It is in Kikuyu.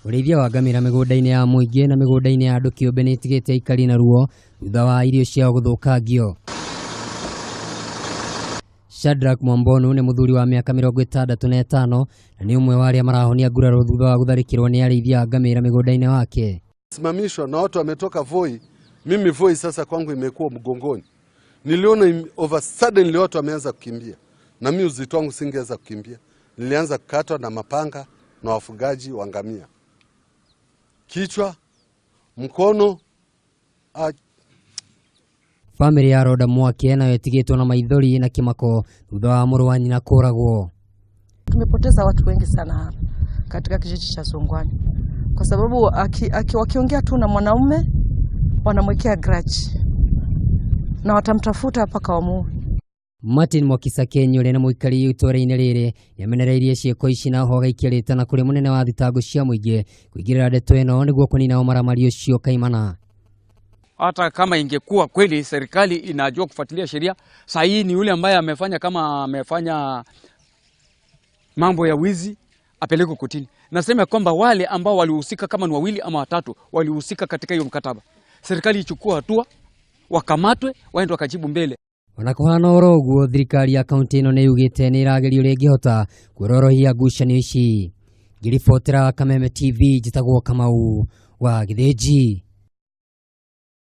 Ũrĩithia wa ngamĩra mĩgũnda-inĩ ya mũingĩ na mĩgũnda-inĩ ya andũ kĩũmbe nĩ ĩtigĩte aikari na ruo thutha wa irio ciao gũthũkangio. Shadrack Mwambonu nĩ mũthuri wa mĩaka 65 na nĩ ũmwe wa arĩa marahonia nguraro thutha wa gũtharĩkĩrwo nĩ arĩithia a ngamĩra mĩgũnda-inĩ wake. Simamishwa na watu wametoka Voi. Mimi Voi sasa kwangu imekuwa mgongoni. Niliona over suddenly watu wameanza kukimbia, na mimi uzito wangu singeweza kukimbia. Nilianza kukatwa na mapanga na wafugaji wa ngamia, kichwa, mkono. Famĩlĩ ya Roda Mwake nayo ĩtigĩtwo na maithori na kĩmako thutha wa mũrũ wa nyina kũragwo. Tumepoteza watu wengi sana hapa katika kijiji cha Songwani kwa sababu wakiongea tu na mwanaume wanamwekea grudge na watamtafuta mpaka wamuue. Martin Mwakisa Kenyũrĩ nĩ mũikari itũũra-inĩ rĩrĩ nĩamenereirie ciĩko ici na oho agaikia rĩtana kũrĩ mũnene wa thitango cia mũingĩ kũingĩrĩra ndeto ĩno nĩguo kũnina ũmaramari ũcio kaimana. Hata kama ingekuwa kweli serikali inajua kufuatilia sheria, saa hii ni yule ambaye amefanya kama amefanya mambo ya wizi apelekwe kotini. Nasema kwamba wale ambao walihusika kama ni wawili ama watatu walihusika katika hiyo mkataba, serikali ichukue hatua, wakamatwe, waende wakajibu mbele. Ona kũhana oro ũguo, thirikari ya kaunti ĩno nĩ yugĩte nĩ ĩrageria ũrĩa ĩngĩhota kuororohia ngucanio ici. Ngĩribotera Kameme TV, njĩtagwo Kamau wa Gĩthĩnji.